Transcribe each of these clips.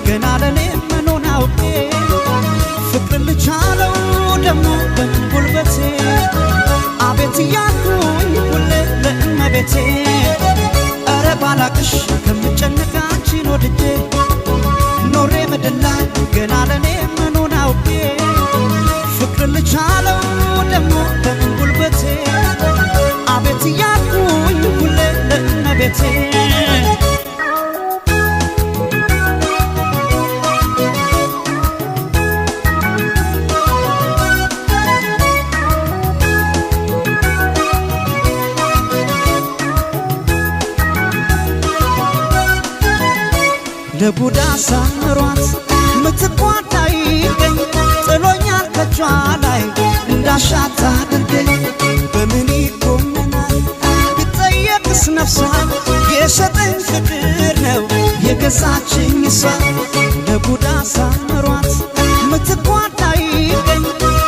ገና ለኔ ምኑን አውቄ ፍቅር ልቻለው ደሞ በምን ጉልበቴ አቤት እያልኩኝ ሁሌ ለእመቤቴ ኧረ ባላቅሽ ከምጨነቅ አንቺን ወድጄ ኖሬ ምድር ላይ ገና ለኔ ምኑን አውቄ ፍቅር ልቻለው ደሞ በምን ጉልበቴ አቤት እያልኩኝ ሁሌ ለእመቤቴ ለጉዳ ሳምሯት ምትኳን አይገኝ ጥሎኛል ከጇ ላይ እንዳሻት አድርገኝ በምን ይኮነናል ብጠየቅስ ነፍሷ የሰጠኝ ፍቅር ነው የገዛችኝ እሷ ለጉዳ ሳምሯት ምትኳን አይገኝ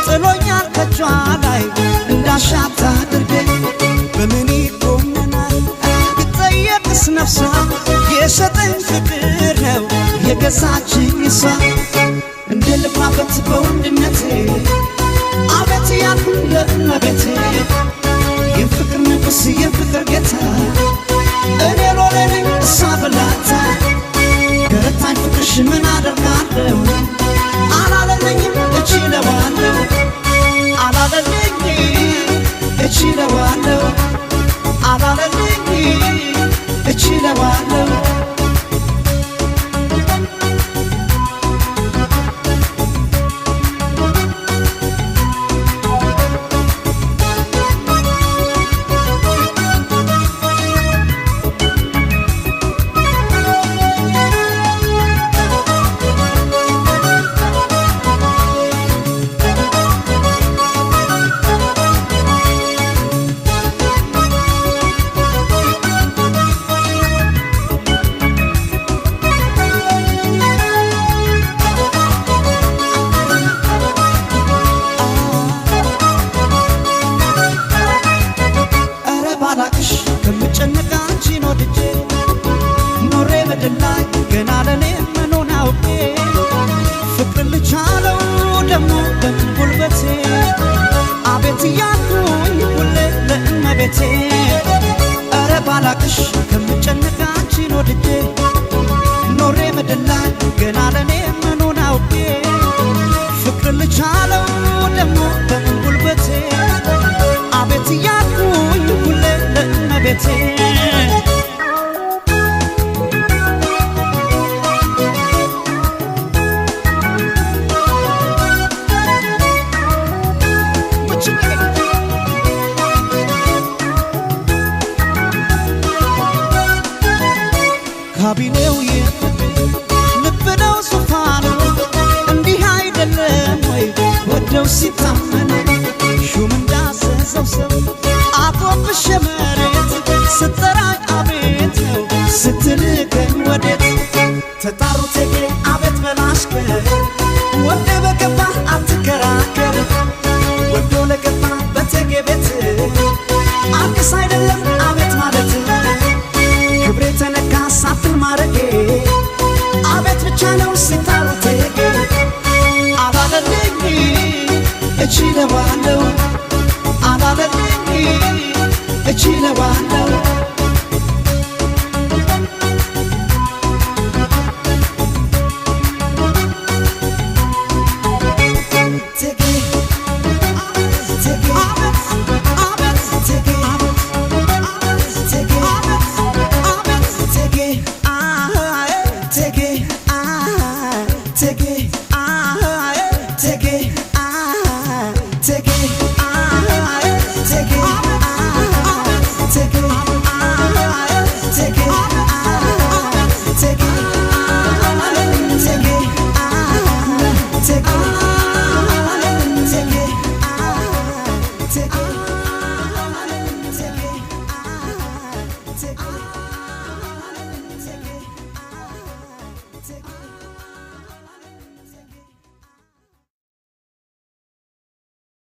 ጥሎኛል ከጇ ላይ እንዳሻት አድርገኝ በምን ይኮነናል ብጠየቅስ ነፍሷ የሰጠኝ ፍቅር ነው የገዛችኝ እሷ እንደ ልኩራበት በወንድነቴ አቤት ያልኩኝ ለእመቤቴ የፍቅር ንጉሥ የፍቅር ጌታ እኔ ሎሌ ነኝ እሷ ብላታ ገረታኝ ፍቅርሽ ምን አደርጋለሁ አላለለኝም እችለዋለሁ አላለለኝ እችለዋለሁ አላለለኝ እችለዋለሁ ኧረ ባላቅሽ ከምጨነቅ አንቺን ወድጄ ኖሬ ምድር ላይ ገና ለኔ ምኑን አውቄ ፍቅር ልቻለው ደሞ በምን ጉልበቴ አቤት እያልኩኝ ሁሌ ለእመቤቴ ኧረ ባላቅሽ ከምጨነቅ አንቺን ወድጄ ኖሬ ምድር ላይ ገና ለኔ ምኑን አውቄ ፍቅር ልቻለው ደሞ በምን ጉልበቴ አቤት እያልኩኝ ሁሌ ለእመቤቴ ካቢኔው የፍቅር ልብ ነው ዙፋኑ እንዲህ አይደለም ወይ ወደው ሲታመኑ ሹም እንዳዘዘው ሰው አጎንብሼ መሬት ስጠራኝ አቤት ነው ስትልከኝ ወዴት ተጣሩ ቴጌ አቤት በላሽከር ወደ በገባ አትከራከር ወዶ ለገባ በቴጌ ቤት አዲስ አይደለም አቤት ማለት ክብሬ ተነካ ሳትል ማረጌ አቤት ብቻ ነው ሲጣሩ ቴጌ አላለልኝ እችለዋለሁ አላለልኝ እችለዋለሁ